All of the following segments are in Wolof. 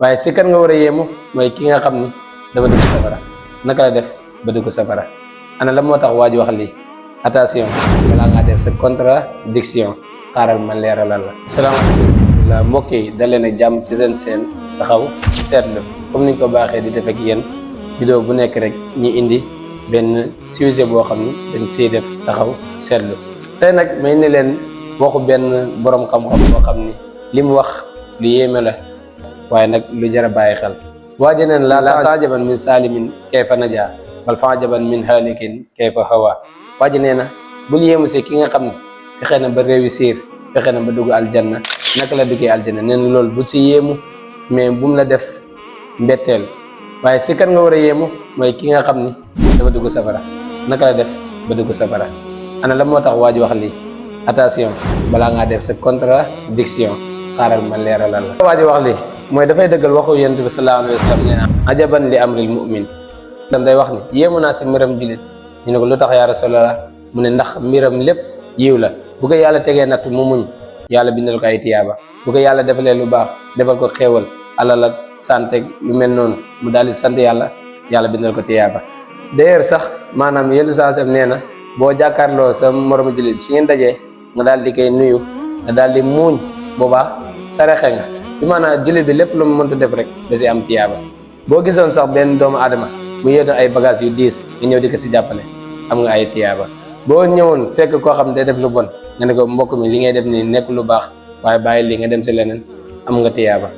waaye sikkar nga war a yéemu mooy ki nga xam ni dafa dugg safara. naka la def ba dugg safara? ana la moo tax waa ji wax lii? attention balaa ngaa def sa contradiction xaaral ma leeralal la. asalaamaaleykum mbokk yi dal leen ak jàmm ci seen taxaw seetlu comme niñ ko baaxee di def ak yéen vidéo bu nekk rek ñu indi benn sujet boo xam ni dañ siy def taxaw seetlu. tey nag may ne leen waxu benn borom xam-xam boo xam ni li mu wax lu yéeme la waaye nag lu jar a bàyyi xel. waaje neen la taajaban min saalimin kayfa najaa bal faajaban min haalikin kayfa hawa. waaje nee na bul yéemu si ki nga xam ne fexe na ba réussir fexe na ba dugg aljanna naka la duggee aljanna. nee na loolu bul si yéemu mais bu mu la def mbetteel. waaye si kan nga war a yéemu mooy ki nga xam ni dafa dugg safara. naka la def ba dugg safara? ana la moo tax waa ji wax lii? attention balaa ngaa def sa contradiction xaaral ma leeralal la. waa ji wax lii mooy dafay dëggal waxu yonent bi sallallahu alayhi wa sallam nee na ajaban li amril mu'min. dam day wax ni yéemu naa si mbiram jullit. ñu ne ko lu tax yaa rasulallah? mu ne ndax mbiram lépp yiw la. bu ko yàlla tegee natt mu muñ yàlla bindal ko ay tiyaaba. bu ko yàlla defalee lu baax defal ko xéewal alal ak santé lu mel noonu mu daal di sant yàlla yàlla bindal ko tiyaaba. d'ailleurs sax maanaam yenn saa sam nee na boo jàkkaarloo sa moromu jullit su ngeen dajee nga daal di koy nuyu nga daal di muuñ boobaa saraxe nga. bi maanaam jullit bi lépp lu mu mënta def rek da si am tiyaaba. boo gisoon sax benn doomu aadama mu yéedoon ay bagages yu diis nga ñëw di ko si jàppale am nga ay tiyaaba. boo ñëwoon fekk koo xam ne day def lu bon nga ne ko mbokk mi li ngay def nii nekk lu baax waaye bàyyi lii nga dem si leneen am nga tiyaaba.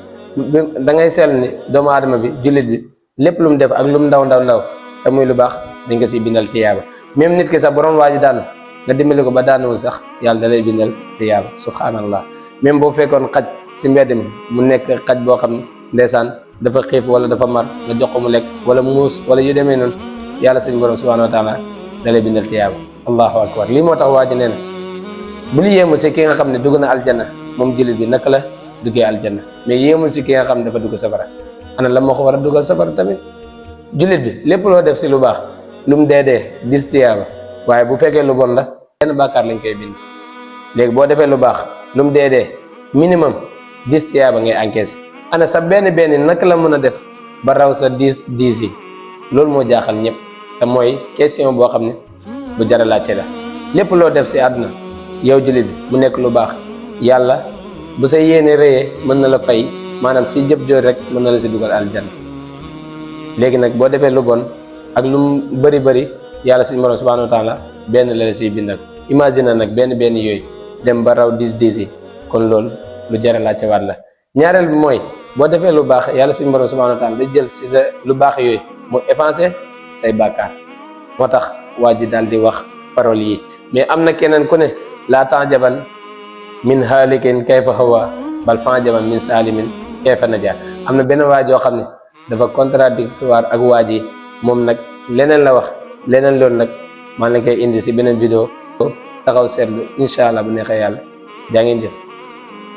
da ngay seetlu ni doomu aadama bi jullit bi lépp lu mu def ak lu mu ndaw te muy lu baax dañ ko siy bindal tiyaaba. même nit ki sax borom waa ji daanu nga dimbali ko ba daanuwul sax yàlla da lay bindal tiyaaba subhanallah. même boo fekkoon xaj si mbedd mi mu nekk xaj boo xam ne ndeysaan dafa xiif wala dafa mar nga jox ko mu lekk wala muus wala yu demee noonu yàlla suñu borom subhanahu wa taala da lay bindal tiyaaba. allahu akbar. lii moo tax waa ji nee na bul yéemu si ki nga xam ne dugg na aljanna moom jullit bi naka la duggee aljanna mais yéemul si ki nga xam ne dafa dugg safara. ana la moo ko war a duggal safara tamit? jullit bi lépp loo def si lu baax lu mu dee dis tiyaaba waaye bu fekkee lu bon la benn bàkkaar lañ koy bind. léegi boo defee lu baax lu mu dee minimum 10 tiyaaba ngay encaissé. ana sa benn naka la mën a def ba raw sa 10 yi? loolu moo jaaxal ñëpp te mooy question boo xam ne bu jar a laajte la. lépp loo def si àdduna yow jullit bi mu nekk lu baax yàlla bu sa yéene rëyee mën na la fay maanaam si jëf jooj rek mën na la si dugal aljanna. léegi nag boo defee lu bon ak lu mu bëri yàlla suñu borom subhanahu wa taala benn la siy bindal. imagine nag benn yooyu dem ba raw 10 yi kon loolu lu jar a laajte waat la. ñaareel bi mooy boo defee lu baax yàlla suñu borom subhanahu wa taala da jël si sa lu baax yooyu mu effacé say bàkkaar. moo tax waa ji daal di wax parole yi. mais am na keneen ku ne laa taajaban min haalikin kayfa hawa bal faajaban min saalimin kayfa najaa. am na benn waa joo xam ne dafa contradictoire ak waa ji moom nag leneen la wax leneen loolu nag maa ngi koy indi si beneen vidéo taxaw seetlu incha allah bu neexee yàlla jaa ngeen jëf.